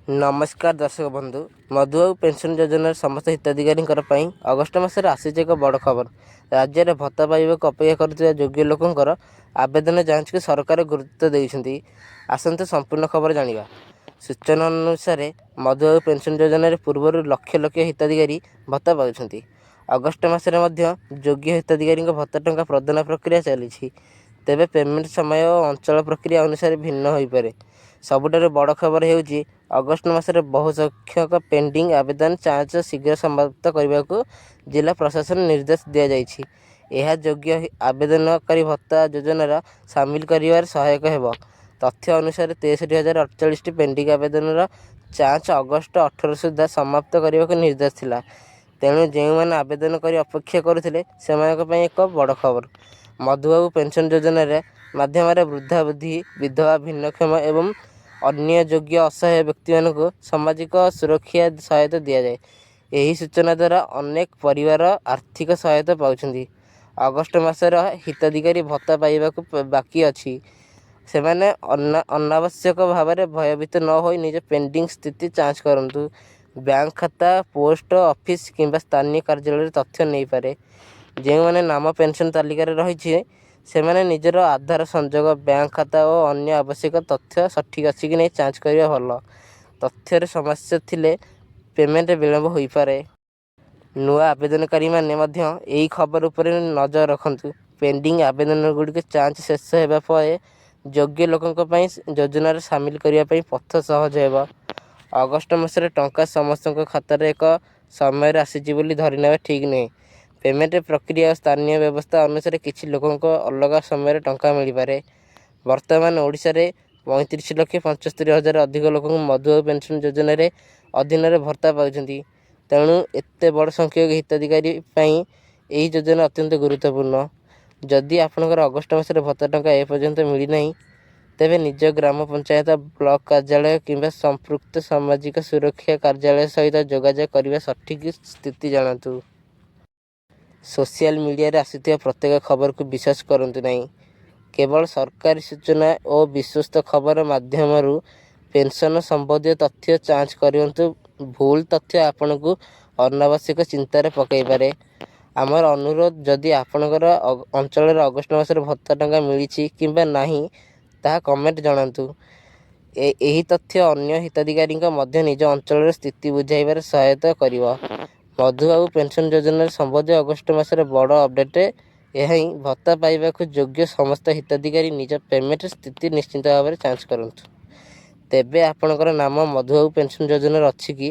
ନମସ୍କାର ଦର୍ଶକ ବନ୍ଧୁ, ମଧୁବାବୁ ପେନ୍ସନ୍ ଯୋଜନାର ସମସ୍ତ ହିତାଧିକାରୀଙ୍କର ପାଇଁ ଅଗଷ୍ଟ ମାସରେ ଆସିଛି ଏକ ବଡ଼ ଖବର। ରାଜ୍ୟରେ ଭତ୍ତା ପାଇବାକୁ ଅପେକ୍ଷା କରୁଥିବା ଯୋଗ୍ୟ ଲୋକଙ୍କର ଆବେଦନ ଯାଞ୍ଚକୁ ସରକାର ଗୁରୁତ୍ୱ ଦେଉଛନ୍ତି। ଆସନ୍ତୁ ସମ୍ପୂର୍ଣ୍ଣ ଖବର ଜାଣିବା। ସୂଚନା ଅନୁସାରେ, ମଧୁବାବୁ ପେନ୍ସନ୍ ଯୋଜନାରେ ପୂର୍ବରୁ ଲକ୍ଷ ଲକ୍ଷ ହିତାଧିକାରୀ ଭତ୍ତା ପାଉଛନ୍ତି। ଅଗଷ୍ଟ ମାସରେ ମଧ୍ୟ ଯୋଗ୍ୟ ହିତାଧିକାରୀଙ୍କ ଭତ୍ତା ଟଙ୍କା ପ୍ରଦାନ ପ୍ରକ୍ରିୟା ଚାଲିଛି। ତେବେ ପେମେଣ୍ଟ ସମୟ ଓ ଅଞ୍ଚଳ ପ୍ରକ୍ରିୟା ଅନୁସାରେ ଭିନ୍ନ ହୋଇପାରେ। ସବୁଠାରୁ ବଡ଼ ଖବର ହେଉଛି, ଅଗଷ୍ଟ ମାସରେ ବହୁ ସଂଖ୍ୟକ ପେଣ୍ଡିଂ ଆବେଦନ ଯାଞ୍ଚ ଶୀଘ୍ର ସମାପ୍ତ କରିବାକୁ ଜିଲ୍ଲା ପ୍ରଶାସନ ନିର୍ଦ୍ଦେଶ ଦିଆଯାଇଛି। ଏହା ଯୋଗ୍ୟ ଆବେଦନକାରୀ ଭତ୍ତା ଯୋଜନାର ସାମିଲ କରିବାରେ ସହାୟକ ହେବ। ତଥ୍ୟ ଅନୁସାରେ, 63,048ଟି ପେଣ୍ଡିଂ ଆବେଦନର ଯାଞ୍ଚ ଅଗଷ୍ଟ 18 ସୁଦ୍ଧା ସମାପ୍ତ କରିବାକୁ ନିର୍ଦ୍ଦେଶ ଥିଲା। ତେଣୁ ଯେଉଁମାନେ ଆବେଦନ କରି ଅପେକ୍ଷା କରୁଥିଲେ, ସେମାନଙ୍କ ପାଇଁ ଏକ ବଡ଼ ଖବର। ମଧୁବାବୁ ପେନ୍ସନ୍ ଯୋଜନାରେ ମାଧ୍ୟମରେ ବୃଦ୍ଧା, ବୃଦ୍ଧି, ବିଧବା, ଭିନ୍ନକ୍ଷମ ଏବଂ ଅନ୍ୟ ଯୋଗ୍ୟ ଅସହାୟ ବ୍ୟକ୍ତିମାନଙ୍କୁ ସାମାଜିକ ସୁରକ୍ଷା ସହାୟତା ଦିଆଯାଏ। ଏହି ସୂଚନା ଦ୍ୱାରା ଅନେକ ପରିବାର ଆର୍ଥିକ ସହାୟତା ପାଉଛନ୍ତି। ଅଗଷ୍ଟ ମାସର ହିତାଧିକାରୀ ଭତ୍ତା ପାଇବାକୁ ବାକି ଅଛି, ସେମାନେ ଅନାବଶ୍ୟକ ଭାବରେ ଭୟଭୀତ ନ ହୋଇ ନିଜ ପେଣ୍ଡିଂ ସ୍ଥିତି ଯାଞ୍ଚ କରନ୍ତୁ। ବ୍ୟାଙ୍କ ଖାତା, ପୋଷ୍ଟ ଅଫିସ କିମ୍ବା ସ୍ଥାନୀୟ କାର୍ଯ୍ୟାଳୟରେ ତଥ୍ୟ ନେଇପାରେ। ଯେଉଁମାନେ ନାମ ପେନ୍ସନ୍ ତାଲିକାରେ ରହିଛି, ସେମାନେ ନିଜର ଆଧାର ସଂଯୋଗ, ବ୍ୟାଙ୍କ ଖାତା ଓ ଅନ୍ୟ ଆବଶ୍ୟକ ତଥ୍ୟ ସଠିକ୍ ଅଛି କି ନାହିଁ ଯାଞ୍ଚ କରିବା ଭଲ। ତଥ୍ୟରେ ସମସ୍ୟା ଥିଲେ ପେମେଣ୍ଟ ବିଳମ୍ବ ହୋଇପାରେ। ନୂଆ ଆବେଦନକାରୀମାନେ ମଧ୍ୟ ଏହି ଖବର ଉପରେ ନଜର ରଖନ୍ତୁ। ପେଣ୍ଡିଂ ଆବେଦନଗୁଡ଼ିକ ଯାଞ୍ଚ ଶେଷ ହେବା ପରେ ଯୋଗ୍ୟ ଲୋକଙ୍କ ପାଇଁ ଯୋଜନାରେ ସାମିଲ କରିବା ପାଇଁ ପଥ ସହଜ ହେବ। ଅଗଷ୍ଟ ମାସରେ ଟଙ୍କା ସମସ୍ତଙ୍କ ଖାତାରେ ଏକ ସମୟରେ ଆସିଛି ବୋଲି ଧରିନେବା ଠିକ୍ ନୁହେଁ। ପେମେଣ୍ଟ ପ୍ରକ୍ରିୟା ଓ ସ୍ଥାନୀୟ ବ୍ୟବସ୍ଥା ଅନୁସାରେ କିଛି ଲୋକଙ୍କ ଅଲଗା ସମୟରେ ଟଙ୍କା ମିଳିପାରେ। ବର୍ତ୍ତମାନ ଓଡ଼ିଶାରେ 35,75,000 ଅଧିକ ଲୋକଙ୍କୁ ମଧୁବାବୁ ପେନ୍ସନ୍ ଯୋଜନାରେ ଅଧୀନରେ ଭତ୍ତା ପାଉଛନ୍ତି। ତେଣୁ ଏତେ ବଡ଼ ସଂଖ୍ୟକ ହିତାଧିକାରୀ ପାଇଁ ଏହି ଯୋଜନା ଅତ୍ୟନ୍ତ ଗୁରୁତ୍ୱପୂର୍ଣ୍ଣ। ଯଦି ଆପଣଙ୍କର ଅଗଷ୍ଟ ମାସରେ ଭତ୍ତା ଟଙ୍କା ଏପର୍ଯ୍ୟନ୍ତ ମିଳିନାହିଁ, ତେବେ ନିଜ ଗ୍ରାମ ପଞ୍ଚାୟତ, ବ୍ଲକ କାର୍ଯ୍ୟାଳୟ କିମ୍ବା ସମ୍ପୃକ୍ତ ସାମାଜିକ ସୁରକ୍ଷା କାର୍ଯ୍ୟାଳୟ ସହିତ ଯୋଗାଯୋଗ କରିବା ସଠିକ୍ ସ୍ଥିତି ଜାଣନ୍ତୁ। ସୋସିଆଲ ମିଡ଼ିଆରେ ଆସୁଥିବା ପ୍ରତ୍ୟେକ ଖବରକୁ ବିଶ୍ୱାସ କରନ୍ତୁ ନାହିଁ। କେବଳ ସରକାରୀ ସୂଚନା ଓ ବିଶ୍ୱସ୍ତ ଖବର ମାଧ୍ୟମରୁ ପେନ୍ସନ୍ ସମ୍ବନ୍ଧୀୟ ତଥ୍ୟ ଯାଞ୍ଚ କରନ୍ତୁ। ଭୁଲ ତଥ୍ୟ ଆପଣଙ୍କୁ ଅନାବଶ୍ୟକ ଚିନ୍ତାରେ ପକାଇପାରେ। ଆମର ଅନୁରୋଧ, ଯଦି ଆପଣଙ୍କର ଅଞ୍ଚଳରେ ଅଗଷ୍ଟ ମାସରେ ଭତ୍ତା ଟଙ୍କା ମିଳିଛି କିମ୍ବା ନାହିଁ, ତାହା କମେଣ୍ଟ ଜଣାନ୍ତୁ। ଏହି ତଥ୍ୟ ଅନ୍ୟ ହିତାଧିକାରୀଙ୍କ ମଧ୍ୟ ନିଜ ଅଞ୍ଚଳର ସ୍ଥିତି ବୁଝାଇବାରେ ସହାୟତା କରିବ। ମଧୁବାବୁ ପେନ୍ସନ୍ ଯୋଜନାରେ ସମ୍ବନ୍ଧୀୟ ଅଗଷ୍ଟ ମାସରେ ବଡ଼ ଅପଡେଟ୍ ଏହା ହିଁ। ଭତ୍ତା ପାଇବାକୁ ଯୋଗ୍ୟ ସମସ୍ତ ହିତାଧିକାରୀ ନିଜ ପେମେଣ୍ଟ ସ୍ଥିତି ନିଶ୍ଚିତ ଭାବରେ ଯାଞ୍ଚ କରନ୍ତୁ। ତେବେ ଆପଣଙ୍କର ନାମ ମଧୁବାବୁ ପେନ୍ସନ୍ ଯୋଜନାରେ ଅଛି କି,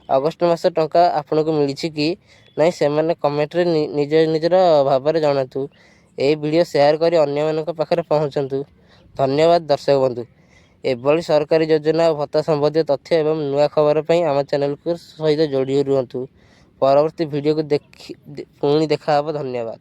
ଅଗଷ୍ଟ ମାସ ଟଙ୍କା ଆପଣଙ୍କୁ ମିଳିଛି କି ନାହିଁ, ସେମାନେ କମେଣ୍ଟରେ ନିଜ ନିଜର ଭାବରେ ଜଣାନ୍ତୁ। ଏହି ଭିଡ଼ିଓ ସେୟାର କରି ଅନ୍ୟମାନଙ୍କ ପାଖରେ ପହଞ୍ଚନ୍ତୁ। ଧନ୍ୟବାଦ ଦର୍ଶକ ବନ୍ଧୁ। ଏଭଳି ସରକାରୀ ଯୋଜନା ଓ ଭତ୍ତା ସମ୍ବନ୍ଧୀୟ ତଥ୍ୟ ଏବଂ ନୂଆ ଖବର ପାଇଁ ଆମ ଚ୍ୟାନେଲକୁ ସହିତ ଯୋଡ଼ି ରୁହନ୍ତୁ। ପରବର୍ତ୍ତୀ ଭିଡ଼ିଓକୁ ଦେଖି ପୁଣି ଦେଖାହେବ। ଧନ୍ୟବାଦ।